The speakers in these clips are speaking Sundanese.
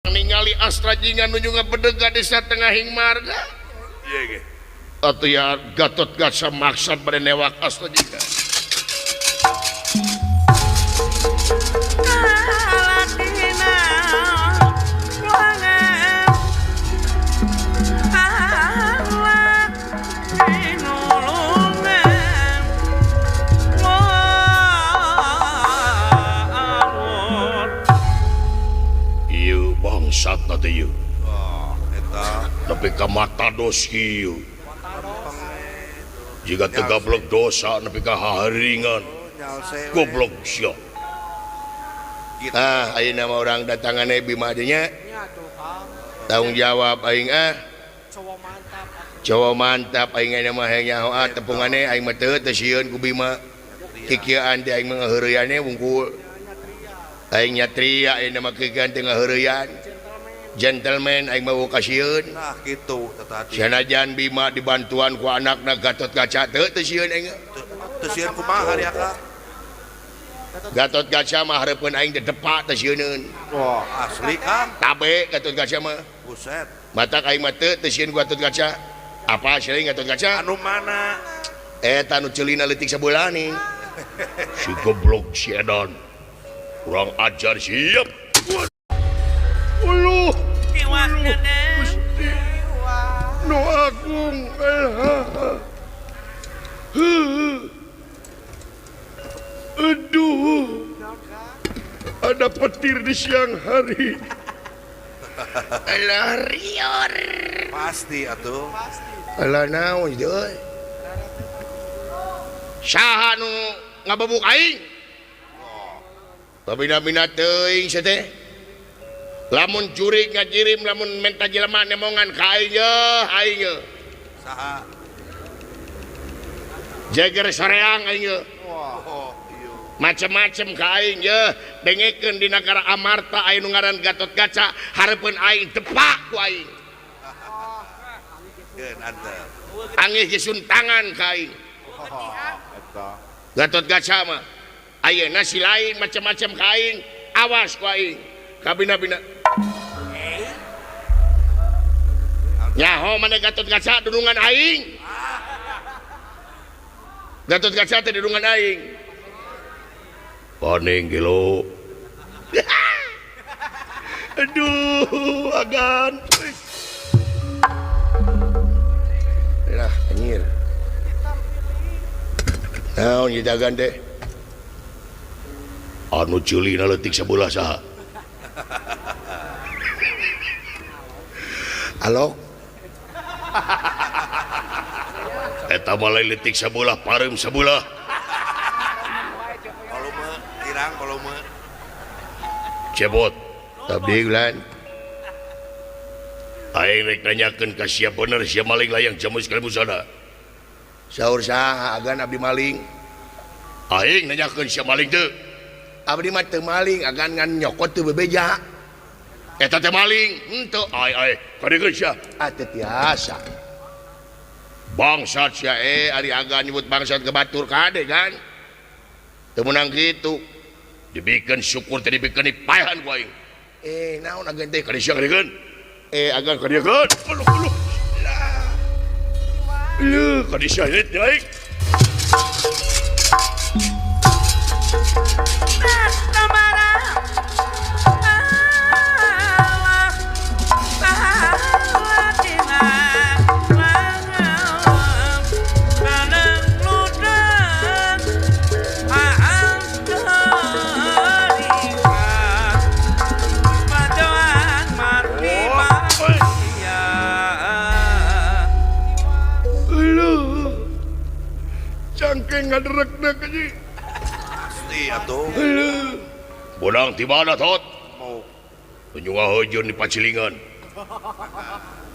Ningali Astra Jingga nuju ngabedega desa tengahing marga. Atuh ya Gatot Kaca maksad bade newak Astra Jingga. Bangsat teh ieu. Eta Nepi ka mata dos kieu. Jiga teu gablek dosa nepi ka haharingan. Goblok sia. Ah, ayeuna mah urang datangane Bima dieu nya. Tanggung jawab aing ah. Cowok mantap aing ayeuna mah hayang nyaho ah tepungane aing mah teu sieun ku Bima. Kikieuan teh aing mah ngaheureuyane wungkul. Aing nyatria ayeuna mah kikieuan teh ngaheureuyaan. Gentleman aing mah kasieun. Nah kitu tata. Sanajan Bima dibantuan ku anakna Gatot Kaca teu teu sieun aing. Teu sieun kumaha hari aka? Gatot Kaca mah hareupeun aing teh depak teu sieuneun. Wah, asli Kang. Tabe Gatot Kaca mah. Buset. Matak aing mah teu teu sieun ku Gatot Kaca. Apa sieun Gatot Kaca? Anu mana? Eta nu ceulina leutik sabelah nih. Si goblok si edan. Kurang ajar siap. Uluh. Gusti. Nu agung. Aduh. Ada petir di siang hari. Alah rior. Pasti atuh. Alah naon deui. Saha nu ngabebuk aing? Pabina-bina teuing sia teh. Lamun jurig ngajirim lamun menta jelema nemongan ka aing yeuh aing yeuh. Saha? Jeger soreang aing yeuh. Wah, ieu. Macem-macem ka aing yeuh, dengekeun di nagara Amarta aya nu ngaran Gatot Kaca, hareupeun aing tepak ku aing. Keun antep. Angih gesun tangan ka aing. Eta. Gatot Kaca mah ayeuna si lain macem-macem ka aing, awas ku aing. Kabina-bina. Nyaho mana Gatot Kaca dunungan aing. Gatot Kaca teh dunungan aing. Paning gelo. Aduh, agan. Lah, anjir. Naon ieu agan teh? Anu ceulina leutik sabelah saha? Alok. Eta mah lain leutik sabelah, pareum sabelah. Volume kirang volume. Cebot. Abdi ulan. Aing rek nanyakeun ka sia bener sia maling layang jamus kalbusana. Saur saha agan abdi maling? Aing nanyakeun sia maling teu? Abdi mah teu maling agan ngan nyokot teu bebeja. Eta teh maling henteu ai ai kadiekeun sia. Ah teu tiasa. Bangsat sia ari agan nyebut bangsat ke batur kade kan. Teu meunang kitu. Dibikeun syukur teh dibikeun dipaehan ku aing. Naon agan teh kadi sia kadiekeun? Agan kadiekeun. Aduh aduh. Lah. Leuh kadi sia hit aing. Pasti atuh. Bonang di mana tot? Mau. Tunjungan hujan di Pacilingan.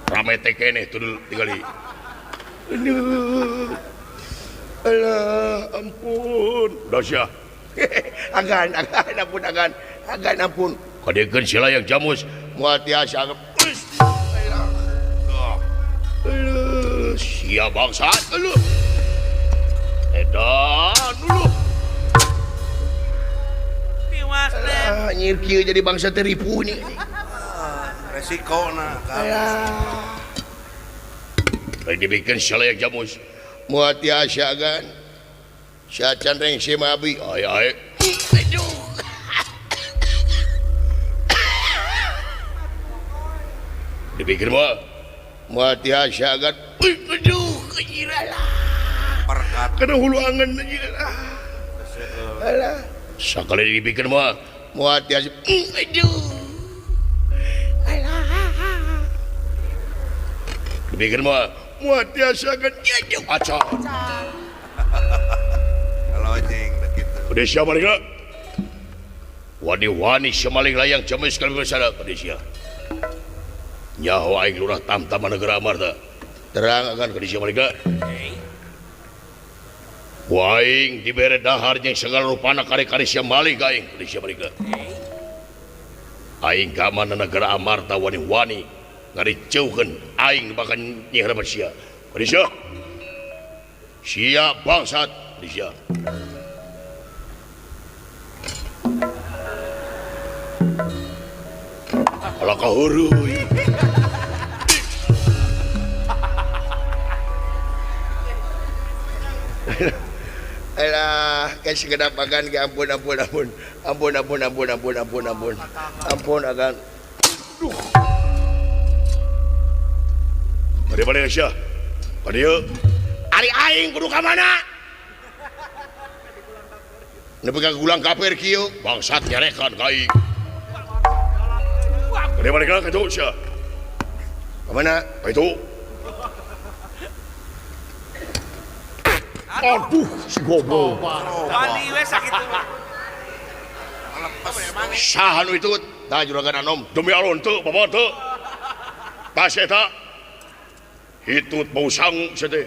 Rame teh keneh tudul tingali. Aduh. Alah, ampun. Dosa. Agan, agan, ampun, agan. Agan, ampun. Kadekeun si layang jamus. Moal tiasa. Aduh, sia bangsat. Aduh. Edan dulu. Anjir kieu jadi bangsa teh ripuh nih. Resikona Alah. Rek dibikeun salayang jamus. Moal tiasa agan. Sacan rengse mah abi. Aya aya. Aduh. Dipikir mah moal tiasa agan. Aduh, kejiralah. Perkat. Kana hulu angen lah. Alah. Sakali dipikir mah moal tiasa. Aduh. Alah. Dipikir mah moal tiasa agan. Aduh, acan. Lojeng begitu. Udah siapa lagi? Wani-wani semaling layang jamus kali bersara Kadisia. Nyaho aing lurah tamtama negara Amarta. Terang akan Kadisia mereka. Waing dibere dahar jeung segala rupana kari-kari sia maling ka aing Kadisia mereka. Aing ka mana negara Amarta wani-wani ngariceukeun aing bakal nyihar sia. Kadisia. Sia bangsat Kadisia. Alah kahuruy. Alah, kayak sekedap agan ke ampun ampun ampun. Ampun ampun ampun ampun ampun ampun. Ampun agan. Duh. Bade-bade sia. Bade ieu. Ari aing kudu ka mana? Nepi ka gulang kafir kieu, bangsat nyarekan ka aing. Bade-bade ka kitu sia. Ka mana? Ka itu. Aduh, si goblok. Wani we sakitu. Saha nu itu? Tah juragan anom. Demi Allah henteu, bapak henteu. Tas eta. Hitut bau sangu sia teh.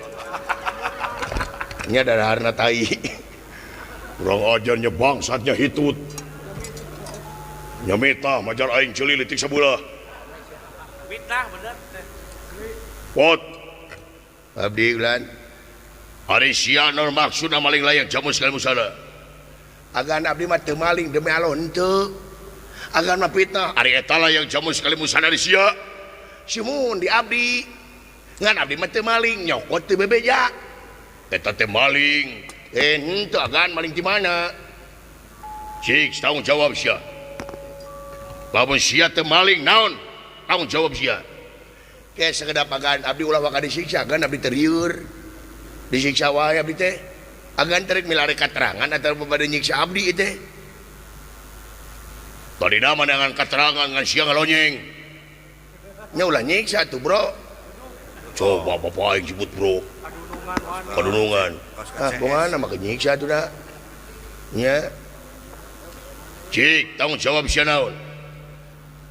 Nya daraharna tai. Urang ajarnya bangsatnya hitut. Nya meta majar aing ceuli leutik sabulah. Fitnah bener teh. Pot. Abdi ulan. Ari sia naon maksudna maling layang jamus kali musala. Agan abdi mah teu maling demi Allah henteu. Agan mah fitnah. Ari eta layang jamus kali musala di sia. Simun di abdi. Ngan abdi mah teu maling nyokot teu bebeja. Eta teh maling. Henteu agan maling di mana? Cik tanggung jawab sia. Lamun sia teu maling naon? Tanggung jawab sia. Ke sakedap agan abdi ulah waka disiksa agan abdi terieur. Disiksa wae abdi teh. Agan terik milari katerangan atau bade nyiksa abdi teh. Tadina mah dengan katerangan ngan sia ngalonyeng. Nya ulah nyiksa tuh, Bro. Coba bapak aing sebut, Bro. Kadunungan. Ah, kumaha mah nyiksa tuh da. Nya. Cik, tanggung jawab sia naon?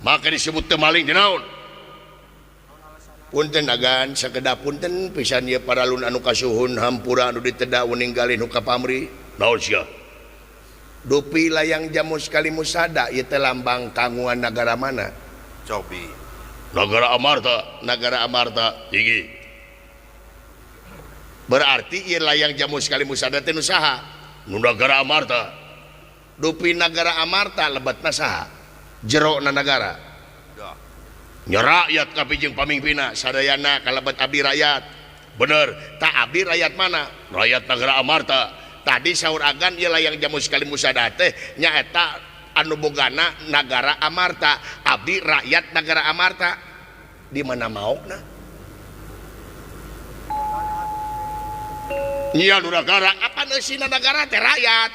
Maka disebut teu maling teh naon? Punten agan sakedap punten pisan ieu paralun anu kasuhun hampura anu diteda ninggalin nu ka pamri. Naon sia? Dupi layang jamus kali musada ieu teh lambang kanguan nagara mana? Cobi. Nagara Amarta, nagara Amarta tinggi. Berarti ieu layang jamus kali musada teh nu saha? Nu nagara Amarta. Dupi nagara Amarta lebetna saha? Jerona nagara. Nya rakyat kapi jeung pamingpina sadayana kalebet abdi rakyat. Bener, tak abdi rakyat mana? Rakyat nagara Amarta. Tadi saur agan ieu layang jamus kali musada teh nyaeta anu bogana nagara Amarta. Abdi rakyat nagara Amarta. Di mana maokna? Nya nu nagara, apan eusina nagara teh rakyat.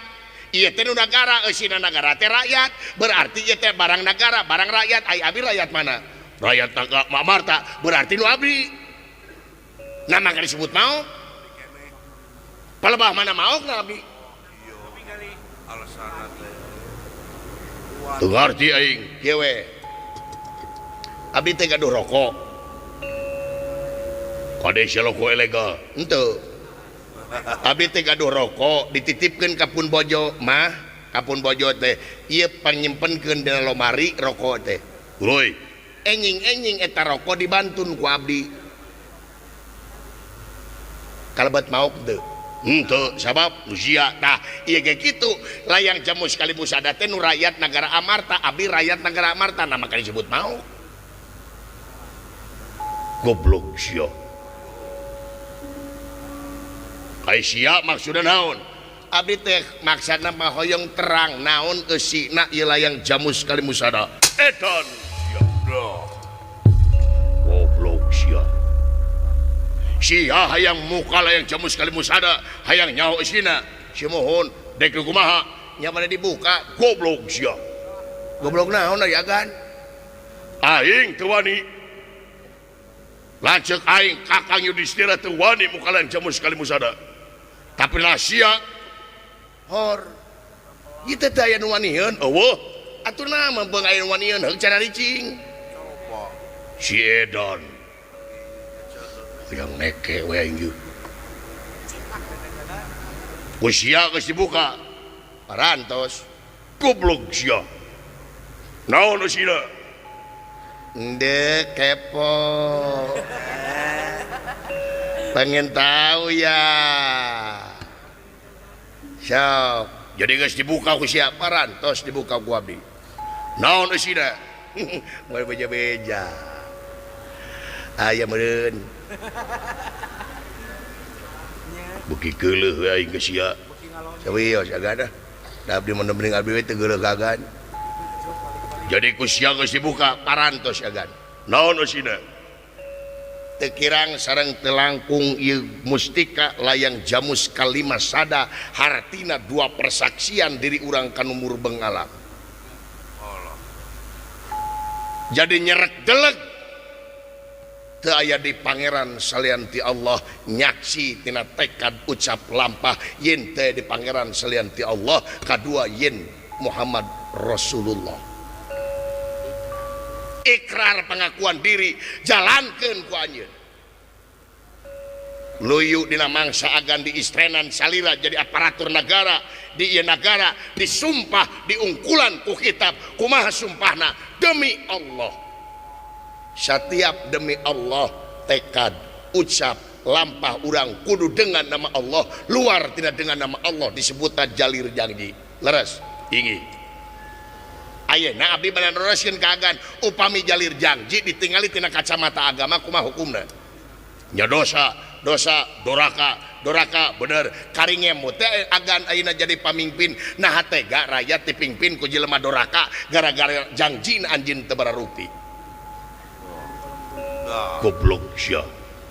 Ieu teh nu nagara, eusina nagara teh rakyat. Berarti ieu teh barang nagara, barang rakyat. Ai abdi rakyat mana? Rakyat nagara Amarta, berarti nu abdi. Nah maka disebut mau. Palebah mana maokna abdi? Teu ngarti aing, kieu we. Abdi teh gaduh rokok. Kade sia rokok ilegal? Henteu. Abdi teh gaduh rokok dititipkeun ka pun bojo mah, ka pun bojo teh ieu panyimpenkeun dina lomari rokok teh. Tuluy. Enjing-enjing eta rokok dibantun ku abdi. Kalebet maok teu? Henteu, sabab nu sia. Tah, ieu ge kitu layang jamus kali musada teh nu rakyat nagara Amarta, abdi rakyat nagara Amarta, nah maka disebut maok. Goblok sia. Ai sia maksudna naon? Abdi teh maksudna mah hoyong terang naon eusina ieu layang jamus kalimusada. Edan sia. Goblok sia. Sia hayang muka layang jamus kalimusada, hayang nyaho eusina. Si mohon dek kumaha? Nya mana dibuka? Goblok sia. Goblok naon ari agan? Aing teu wani. Lanceuk aing Kakang Yudhistira teu wani muka layang jamus kalimusada. Tapi lah sia hor. Ieu teh aya nu waniheun? Eueuh. Atuh naha beung aya nu waniheun heug cara ricing. Si edan. Yang neke we aing ieu. Ku sia geus dibuka. Parantos. Goblok sia. Naon eusina? Ndek kepo. Pengen tahu ya. Sok. Jadi geus dibuka ku sia parantos dibuka ku abdi. Naon eusina? Moal beja-beja. Aya meureun. Beuki geuleuh we aing ka sia. Sawios agan ah. Da abdi mun mending abdi we teu geuleuh ka agan. Jadi ku sia geus dibuka parantos agan. Naon eusina? Teu kirang sareng teu langkung ieu mustika layang jamus kalimasada hartina dua persaksian diri urang ka nu murbeng alam. Jadi nyerek deleg teu aya di pangeran salian ti Allah nyaksi tina tekad ucap lampah yen teu di pangeran salian ti Allah kadua yen Muhammad Rasulullah. Ikrar pengakuan diri jalankeun ku anjeun. Luyu dina mangsa agan diistrenan salira jadi aparatur negara di ieu nagara disumpah diungkulan ku kitab kumaha sumpahna demi Allah. Setiap demi Allah tekad ucap lampah urang kudu dengan nama Allah, luar tidak dengan nama Allah disebutna jalir janji. Leres ingi. Ayeuna abdi meneruskeun ka agan upami jalir janji ditingali tina kacamata agama kumaha hukumna? Nya dosa, dosa, doraka, doraka bener. Karingemu teh agan ayeuna jadi pamimpin naha tega rakyat dipimpin ku jelema doraka gara-gara janjina anjeun teu bararupi. Goblok sia.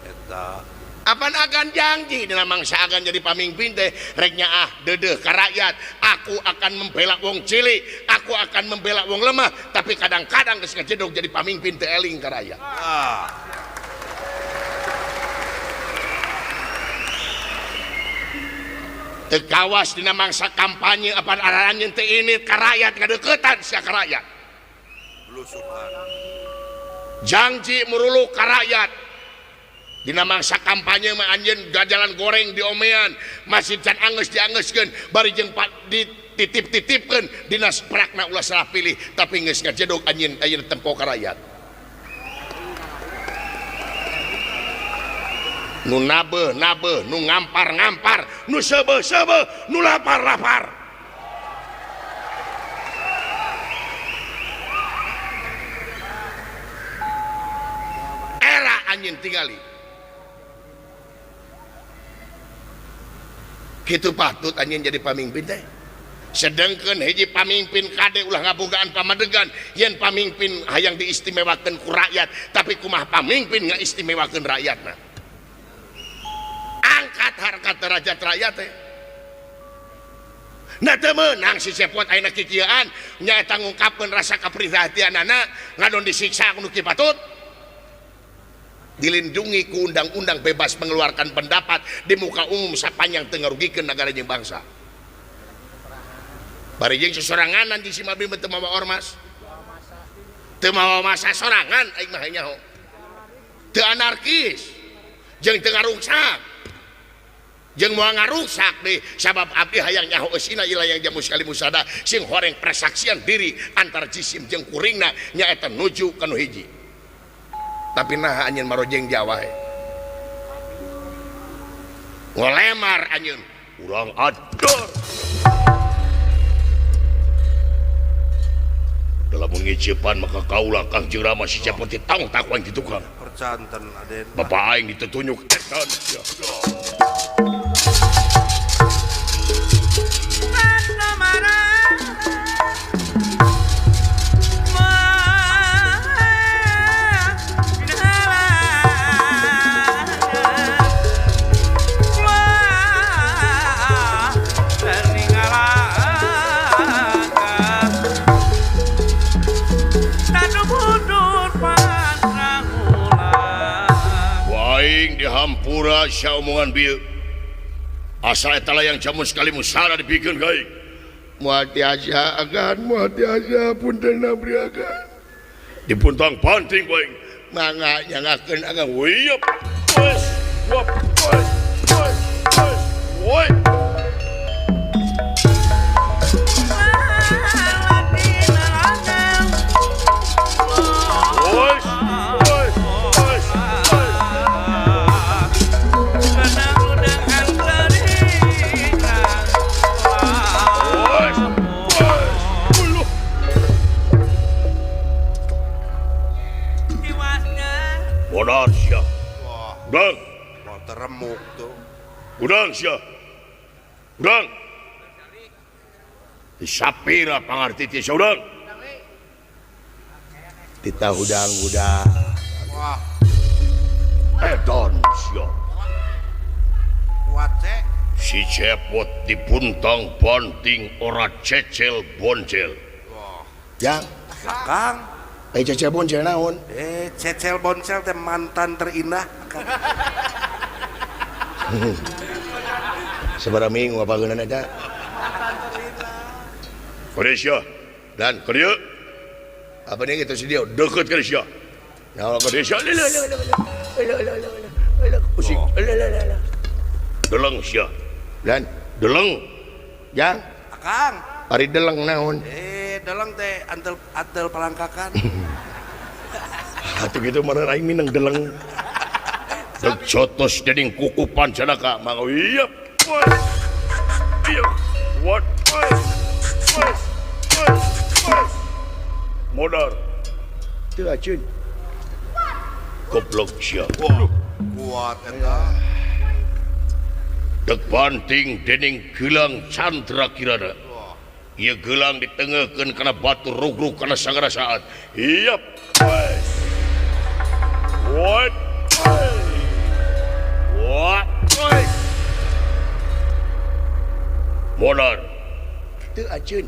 Eta Apan agan janji dina mangsa agan jadi pamimpin teh rek nyaah deudeuh ka rakyat, aku akan membela wong cilik, aku akan membela wong lemah, tapi kadang-kadang geus ngajedog jadi pamimpin teu eling ka rakyat. Teu kawas dina mangsa kampanye apan aranjeun teu init ka rakyat ngadeuketan sia ka rakyat. Blusukan. Janji muruluk ka rakyat. Dina mangsa kampanye mah anjeun gajalan goreng diomean, masjid can anggeus dianggeuskeun, bari jeung dititip-titipkeun dina prakna ulah salah pilih, tapi geus ngajedog anjeun ayeuna tempo ka rakyat. Nu nabeuh nabeuh, nu ngampar ngampar, nu seubeuh seubeuh, nu lapar lapar. Era anjeun tingali. Kitu patut anjeun jadi pamimpin teh. Sedengkeun hiji pamimpin kade ulah ngabogaan pamadegan, yen pamimpin hayang diistimewakeun ku rakyat, tapi kumaha pamimpin ngaistimewakeun rakyatna. Angkat harkat derajat rakyat teh. Nah teu meunang si Cepot ayeuna kikieuan nyaeta ngungkapkeun rasa kaprihatianana ngadon disiksa ku nu kieu patut. Dilindungi ku undang-undang bebas mengeluarkan pendapat di muka umum sapanjang teu ngarugikeun nagara jeung bangsa. Bari jeung sosoranganan di si Mabdi teu mawa ormas. Teu mawa masa sorangan aing mah nyaho. Teu anarkis jeung teu ngaruksak. Jeung moal ngaruksak deui sabab abdi hayang nyaho eusina ieu layang jamus kalimusada sing horeng persaksian diri antar jisim jeung kuringna nyaeta nuju ka nu hiji. Tapi naha anjeun marojeng Jawa we. Ngolemar anjeun urang ador. Dalam ngicipan maka kaula Kangjeng Rama si Cepot ditang tak ku aing di tukang. Percanten Aden. Bapak aing ditetunyuk edan sia. Dihampura sia omongan bieu. Asal eta layang jamun sekali musara dipikeun ka aing. Moal tiasa agan, moal tiasa punten abdi agan. Dipuntang panting ku aing. Mangga nyangakeun agan. Weup. Wes, wop, wes, wes, wes. Woi. Wes, wes, wes. Modar sia. Udang. Mau teremuk tuh. Udang sia. Udang. Disapira pangarti ti sia udang. Tita hudang-hudang. Wah. Edan sia. Kuat cek. Si Cepot dipuntang banting ora cecel boncel. Wah. Yang. Kang. Cecel boncel naon? Cecel boncel teh mantan terindah. Sabaraha minggu apa geunana eta? Mantan terindah. Koresya dan Korea. Apa nih gitu si dia deket Koresya. Nah, Koresya. Pusing. Deleng sia. Dan deleng. Jang. Akang. Ari deleng naon? Deleng teh antel antel palangkakan. Atuh kitu meureun aing mineng deleng. Deg cotos dening kuku pancanaka mangga ieu. Ieu. What? Modar. Teu aceun. Goblok sia. Kuat eta. Deg banting dening gelang Chandra Kirana. Ieu gelang ditengeukeun kana batu rugrug kana sagara saat. Ieu. What? What? Modar. Teu aceun.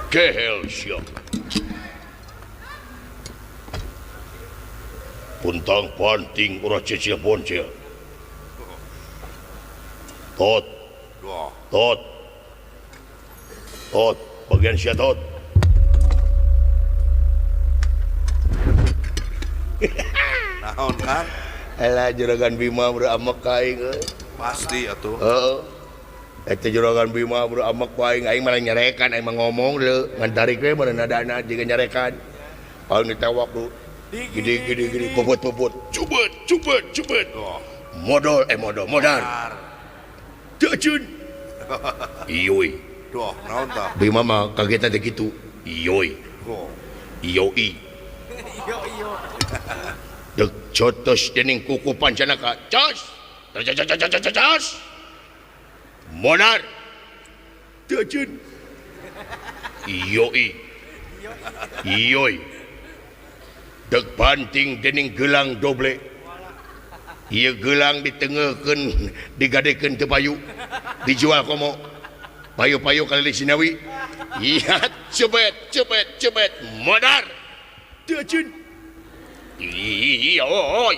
Kehel sia. Puntang panting ora cecil boncel. Tot. Tot. Tot, bagian sia tot. Naon kan? Elah juragan Bima beramek ka aing euy. Pasti atuh. Heeh. Eta juragan Bima beramek ku aing, aing malah nyarekan, aing mah ngomong deui, ngan tarik we meureun nadana jiga nyarekan. Paling ditewak du. Gede gede gede bobot-bobot. Cubet cubet cubet. Modal modal modal. Teu aceun. Iyoi. Duh, naon tah? Bima mah kagetan teh kitu. Iyoi. Iyoi. Iyo iyo. Deg cotos dening kuku pancanaka. Cos. Cos. Modar. Teu aceun. Iyoi. Iyoi. Deg banting dening gelang doble. Ieu gelang ditengeukeun digadekeun teu payu. Dijual komo. Payu-payu kali di Sinawi. Iya, cebet cebet cebet modar. Teu aceun. Iyoi.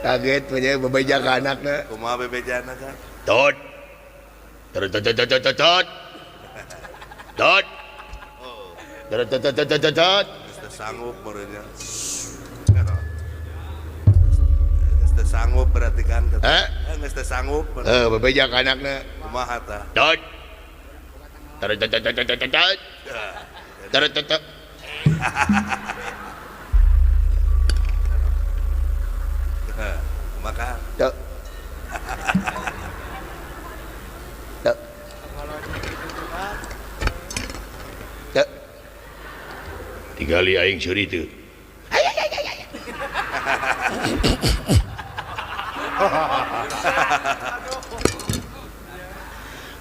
Kaget punya bebeja ka anakna. Kumaha bebejana kan? Tot. Tot tot tot tot tot. Tot. Tot tot tot tot tot. Geus teu sanggup meureunnya. Geus teu sanggup berarti kan. Heh? Geus teu sanggup. Heuh, bebeja ka anakna. Kumaha tah? Tot. Tot tot tot tot tot tot. Tot tot tot. Makan. Tok. Tok. Tingali aing seuri teu.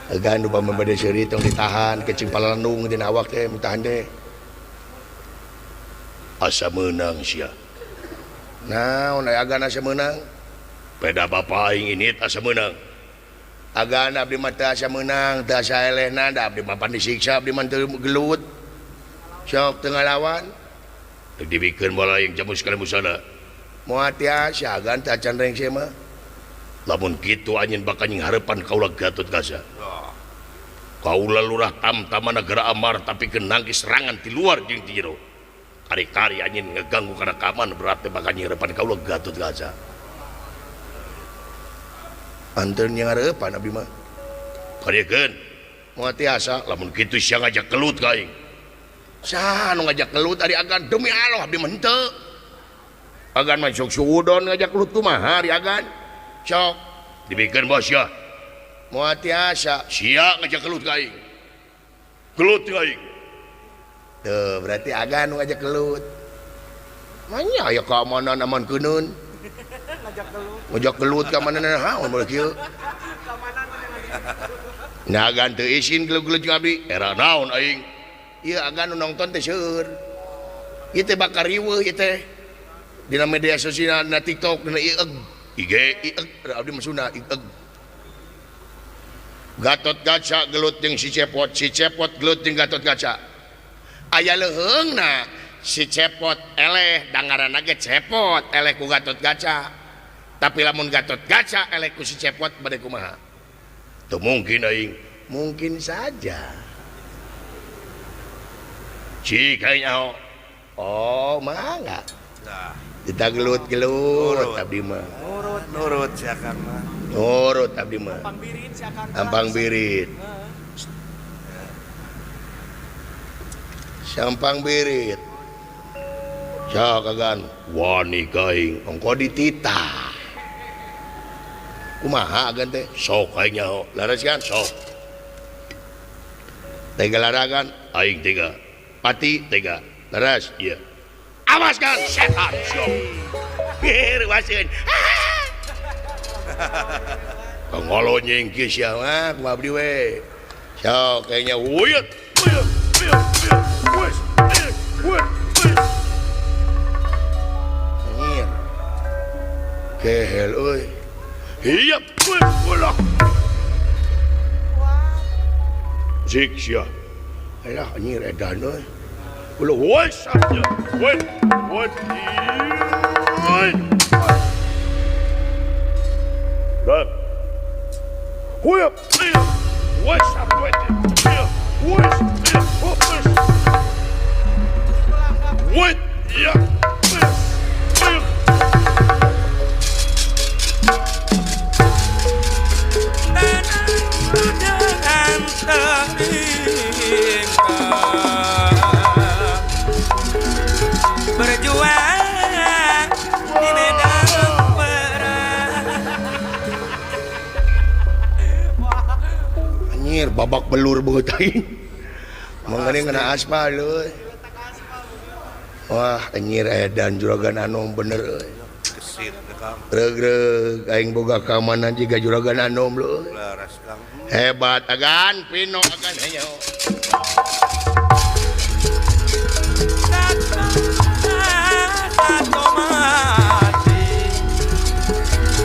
Agan upama bade seuri tong ditahan kecing palalendung dina awak teh mitahan teh. Asa meunang sia. Naon aya agan asa meunang? Peda bapa aing init asa meunang. Agan abdi mah teu asa meunang, teu asa elehna, da abdi mah pan disiksa abdi mah teu gelut. Sok teu ngalawan. Teu dibikeun bola aing jamus kana musana. Moal tiasa agan teh acan rengse mah. Lamun kitu anjeun bakal nyinghareupan kaula Gatot Kaca. Kaula lurah tamtama negara Amar tapi kenangkis serangan ti luar jeung ti jero. Kari-kari anjeun ngeganggu kana keamanan berarti bakal nyinghareupan kaula Gatot Kaca. Anteun nyareupan abdi mah. Kariekeun. Moal tiasa lamun kitu sia ngajak kelut ka aing. Saha nu ngajak kelut ari agan demi Allah abdi mah henteu. Agan mah sok suudon ngajak kelut kumaha ari agan. Sok dibikeun bos sia. Moal tiasa sia ngajak kelut ka aing. Kelut ka aing. Tuh berarti agan nu ngajak kelut. Manya aya keamanan aman keuneun. Ngajak gelut ka mana naon boleh kieu. Nah agan teu isin gelut-gelut jeung abdi. Era naon aing? Ieu agan nu nongton teh seueur. Ieu teh bakal riweuh ieu teh. Dina media sosial na TikTok dina ieu IG ieu abdi mah Sunda ieu. Gatot Kaca gelut jeung si Cepot gelut jeung Gatot Kaca. Aya leuheungna si Cepot eleh da ngaranna ge Cepot eleh ku Gatot Kaca. Tapi lamun Gatot Kaca eleh ku si Cepot bade kumaha? Teu mungkin aing. Mungkin saja. Cik aing nyaho. Oh, mangga. Kita gelut-gelut abdi mah. Nurut, nurut sia Kang mah. Nurut abdi mah. Ampang birit sia Kang. Ampang birit. Sampang birit. Sok agan wani ka aing ongko dititah. Kumaha agan teh? Sok aing nyaho. Laras kan? Sok. Tega laragan aing tega. Pati tega. Laras ieu. Awas kan setan sok. Ruaseun. Kangolo nying kieu sia mah kumaha abdi we. Sok kayaknya uyut. Uyut. Uyut. Uyut. Uyut. Anjir. Kehel euy. Hiap, ulah. Zik sia. Alah anjir edan euy. Ulah wes aja. Wes, wes. Dan. Huyap, wes wes. Wes, wes. Wes, ya. Berjuang di medan perang. Anjir babak belur beungeut aing. Mangane ngena aspal euy. Wah anjir edan juragan anom bener euy. Regreg aing boga keamanan jiga juragan anom leuy. Hebat agan pino agan henyo.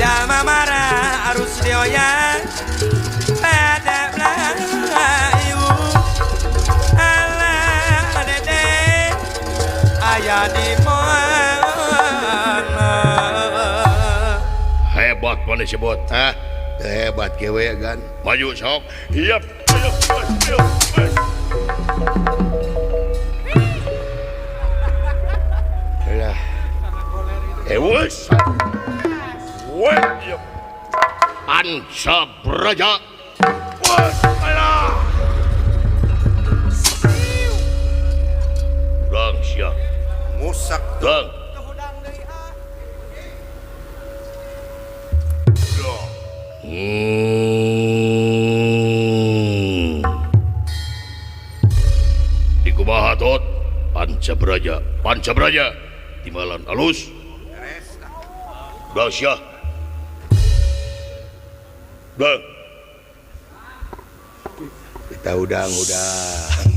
Jalma marah arus dioyak pada Melayu. Alah dede aya di mana. Hebat mana sebut ah hebat kewe kan maju sok hiap. Lah wes wes Panca Braja wes alah lang sia musak lang. Dikumaha tot Pancabraja Pancabraja timbalan alus Dah dah kita udang-udang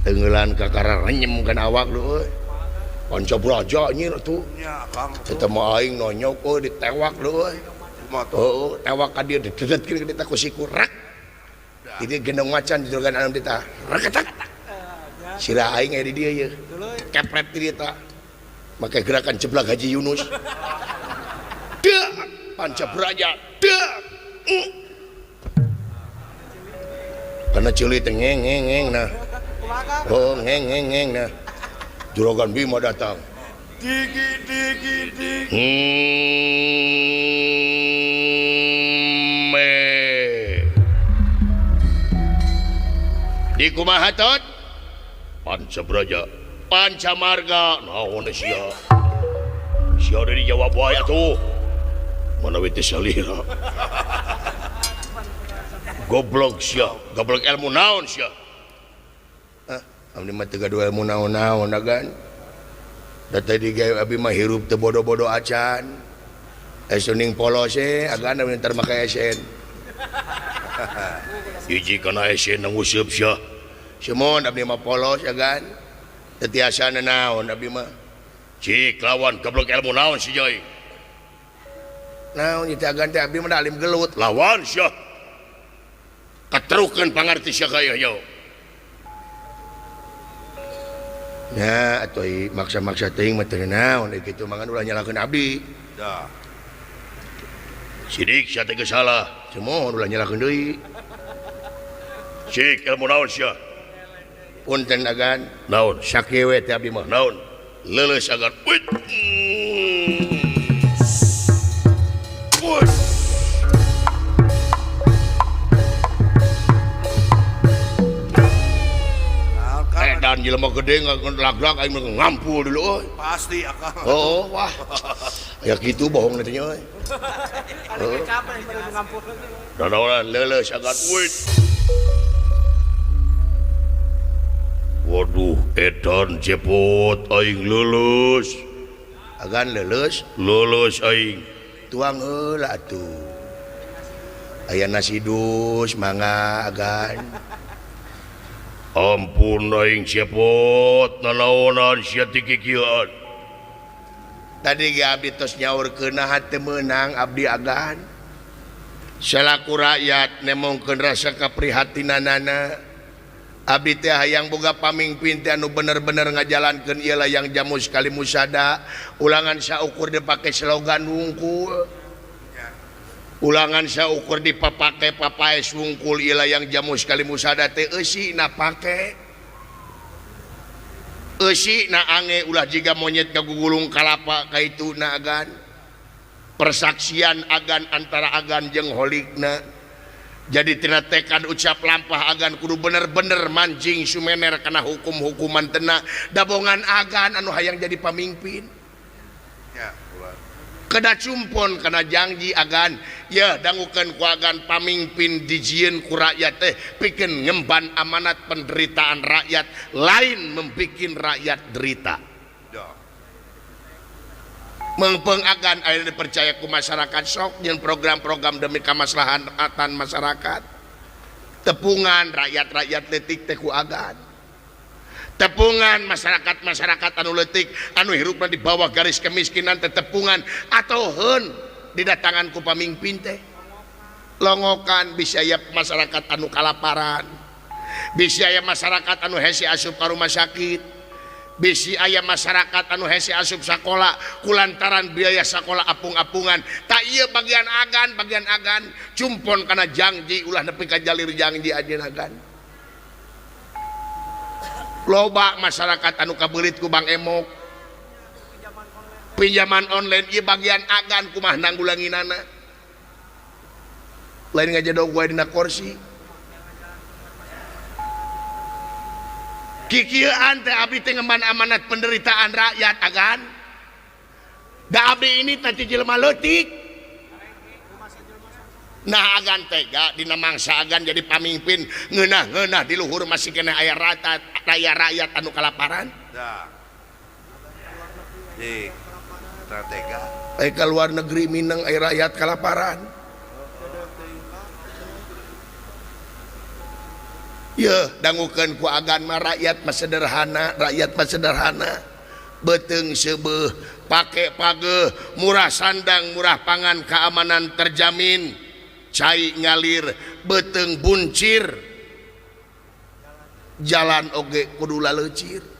tenggelan kakara renyem kan awak lu euy. Pancabraja anjir atuh. Nya Kang. Tetemu aing nonyok euy ditewak lu euy. Heeh, tewak ka dieu didedet kieu kita ku siku rak. Jadi gendong macan jorogan anu ditah reketak. Sirah aing aya di dieu ye. Kepret di dieu tah. Make gerakan jeblak Haji Yunus. Dek Pancabraja dek. Karena ceuli teh ngeng ngeng ngeng nah. Oh ngeng ngeng ngeng nah. Juragan Bima datang. Digi digi digi. Di kumaha tot? Pancabraja, Pancamarga. Naon sia? Sia deui dijawab wae atuh. Mana we teh salira. Goblok sia, goblok ilmu naon sia? Ah, abdi mah teu gaduh ilmu naon-naon agan. Da tadi ge abi mah hirup teu bodoh-bodoh acan. Esuning polos e agan abdi ntar make esen. Hiji kana esen nguseup sia. Sumon abdi mah polos agan. Teu tiasa naon abdi mah. Cik lawan goblok ilmu naon si Joy. Naon ieu teh agan teh abdi mah alim gelut. Lawan sia. Keterukan pangarti sia kaya yo. Nah, atuh maksa-maksa teuing mah teu naon kitu mangan ulah nyalahkeun abdi. Dah. Sidik sia teh geus salah, cumohon ulah nyalahkeun deui. Cik ilmu naon sia? Punten agan. Naon? Sakieu we teh abdi mah. Naon? Leuleus agan. Wit. Wut. Dan jelema gede ngalaglag aing ngampul dulu euy. Pasti akang. Oh, wah. Ya kitu bohong teh nya euy. Heeh. Danaonan leuleus agan wit. Waduh, edan cepot aing leuleus. Agan leuleus, leuleus aing. Tuang heula atuh. Aya nasi dus mangga agan. Ampun aing cepot nanaonan sia ti kikieuan. Tadi ge abdi tos nyaurkeun naha teu meunang abdi agan. Salaku rakyat nemongkeun rasa kaprihatinanana. Abdi teh hayang boga pamingpin teh anu bener-bener ngajalankeun ieu layang jamu sekali musada. Ulangan saukur dipake slogan wungkul. Ulangan saukur dipapake papaes wungkul ieu layang jamu sekali musada teh eusi na pake. Eusi na ange ulah jiga monyet ngagugulung kalapa kaitu na agan. Persaksian agan antara agan jeung holikna. Jadi tina tekad ucap lampah agan kudu bener-bener mancing sumener kana hukum-hukuman tena dabongan agan anu hayang jadi pamimpin. Ya, keda cumpon kana janji agan ya dangukeun ku agan pamimpin dijieun ku rakyat teh pikeun ngemban amanat penderitaan rakyat lain membikin rakyat derita. Ya. Mengpeng agan ayeuna dipercaya ku masyarakat sok nyeun program-program demi kamaslahatan masyarakat. Tepungan rakyat-rakyat leutik teh ku agan. Tepungan masyarakat-masyarakat anu leutik anu hirupna di bawah garis kemiskinan teh tepungan atau heun didatangan ku pamingpin teh. Longokan bisa aya masyarakat anu kalaparan. Bisa aya masyarakat anu hese asup ka rumah sakit. Bisi aya masyarakat anu hese asup sakola kulantaran biaya sakola apung-apungan. Tak ieu bagian agan cumpon kana janji ulah nepi ka jalir janji ajeun agan. Loba masyarakat anu kabeulit ku Bang Emok. Pinjaman online ieu bagian agan kumaha nanggulanginana. Lain ngajedog wae dina kursi. Kikieuan teh abdi teh ngemban amanat penderitaan rakyat agan. Da abdi ini teh jelema leutik. Nah agan tega dina mangsa agan jadi pamimpin ngeunah-ngeunah di luhur masih kena aya rata raya rakyat anu kalaparan. Dah. Dik. Tega. Aya ka luar negeri mineng aya rakyat kalaparan. Yeuh dangukeun ku agan mah rakyat mah sederhana, beuteung seubeuh, pake pageuh, murah sandang, murah pangan, keamanan terjamin. Cai ngalir beuteung buncir jalan oge kudu laleucir.